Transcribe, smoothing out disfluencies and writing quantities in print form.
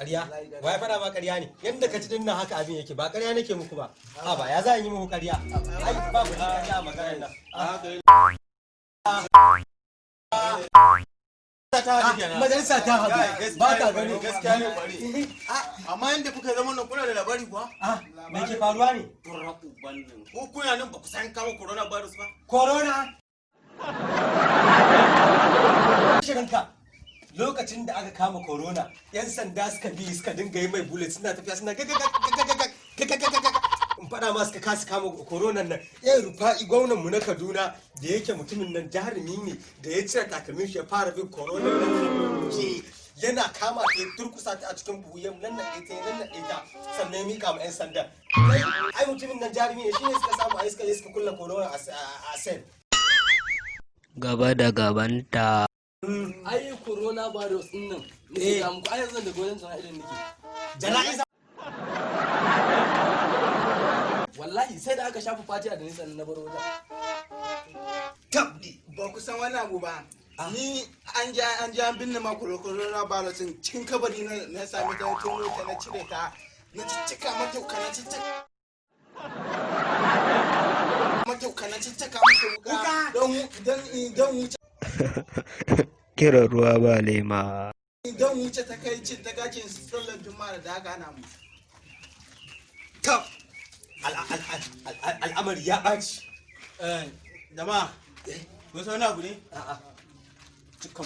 Ƙarya? Wai faɗa ma ƙarya ne? Yadda ka ci din nan haka abin yake, ba ƙarya nake muku ba. A ba ya za a yi muku ƙarya? Ai ba ku ƙarya a maganar nan. Majalisa ta haɗu, ba ka gani? Gaskiya ne kwari. Amma yadda kuka zama nan, kuna da labari kuwa? Ah, me ke faruwa ne? Tura uban nan. Ko kuna nan ba ku san kama coronavirus ba? Corona. Shirinka. Lokacin da aka kama corona, 'yan sanda suka bi, suka dinga yi mai bullet, suna tafiya suna gagagagagagagagagagaga. In faɗa ma, suka kasa kama corona nan. Yan Rufa'i, gwamnan mu na Kaduna, da yake mutumin nan jarumi ne, da ya cire takalmin shi ya fara bin corona nan, ke yana kama ta, ya durkusa ta a cikin buhu, ya nannaɗe ta, ya nannaɗe ta, sannan ya mika ma 'yan sanda. Ai mutumin nan jarumi ne, shine suka samu ai suka je suka kulla corona a cell. Gaba da gabanta. Ai corona virus din nan nake ga muku, ai yanzu da goyon jana'idan nake. Jana'iza? Wallahi sai da aka shafa fatiha da nisan na bar wajen. Tabdi. Ba ku san wani abu ba. Ni an ja an binne ma corona virus din cikin kabari, na sami ta, tono ta, na cire ta, na ciccika mata wuka, na ciccika mata wuka, na ciccika mata wuka don wuce. Kiran ruwa ba lema. Don wuce ta kai cin ta gacin sallar Juma'a da aka hana mu. Tab. Al'amari ya ɓaci. Jama'a, kun san wani abu ne? A'a. Cikin